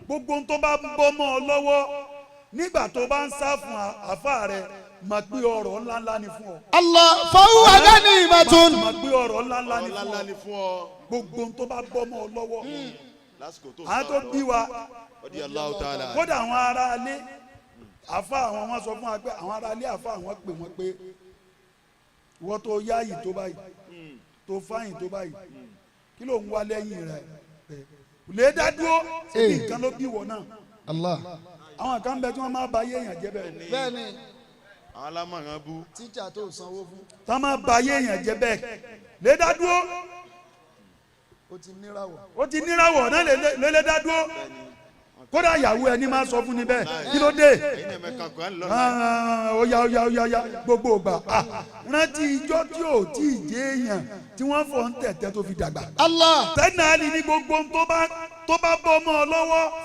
Gbogbo ohun tó bá bọ́ mọ́ ọ lọ́wọ́ nígbà tó bá ń sá fún àfa rẹ, mọ̀ pé ọrọ̀ ńláńlá ni fún ọ. Allah fahuwa ganimatun. Mọ̀ pé ọrọ̀ ńláńlá ni Ọ̀la fún ni ọ. fún ọ. Gbogbo ohun tó bá bọ́ mọ́ ọ lọ́wọ́ lásìkò tó àwọn tó bí wa, Radiyallahu ta'ala. Kódà àwọn ará ilé àfa àwọn, wọn sọ fún wa pé àwọn ará ilé àfa àwọn pè wọ́n pé ìwọ tó yáàyè tó báyìí, tó fáyìn tó báyìí, kí ló ń wá lẹ́yìn rẹ̀? Lè dá dúró ṣebí nǹkan ló bí wọ náà. Allah. Àwọn kan bẹ tí wọ́n máa ba ayé èèyàn jẹ́ bẹ́ẹ̀. Bẹ́ẹ̀ni. Àwọn alámọ̀ràn bú. Tíjà tó sanwó fún. Tí wọ́n máa ba ayé èèyàn jẹ́ bẹ́ẹ̀, lè dá dúró. Ó ti níràwọ̀. Ó ti níràwọ̀ náà, lè dá dúró. Kódà ìyàwó ẹni máa sọ fún ni bẹ́ẹ̀, kí ló dé? Ẹ̀yin náà mẹ́ka Kùránì lọ́nà. Ah, ó yá, ó yá, ó yá, ó yá, gbogbo ìgbà. Ah, rántí ijọ́ tí ò tí ì jẹ́ èèyàn tí wọ́n fọ́ ń tẹ̀tẹ̀ tó fi dàgbà. Allah. Tẹ́nà ní gbogbo ohun tó bá bọ́ ọmọ ọ lọ́wọ́.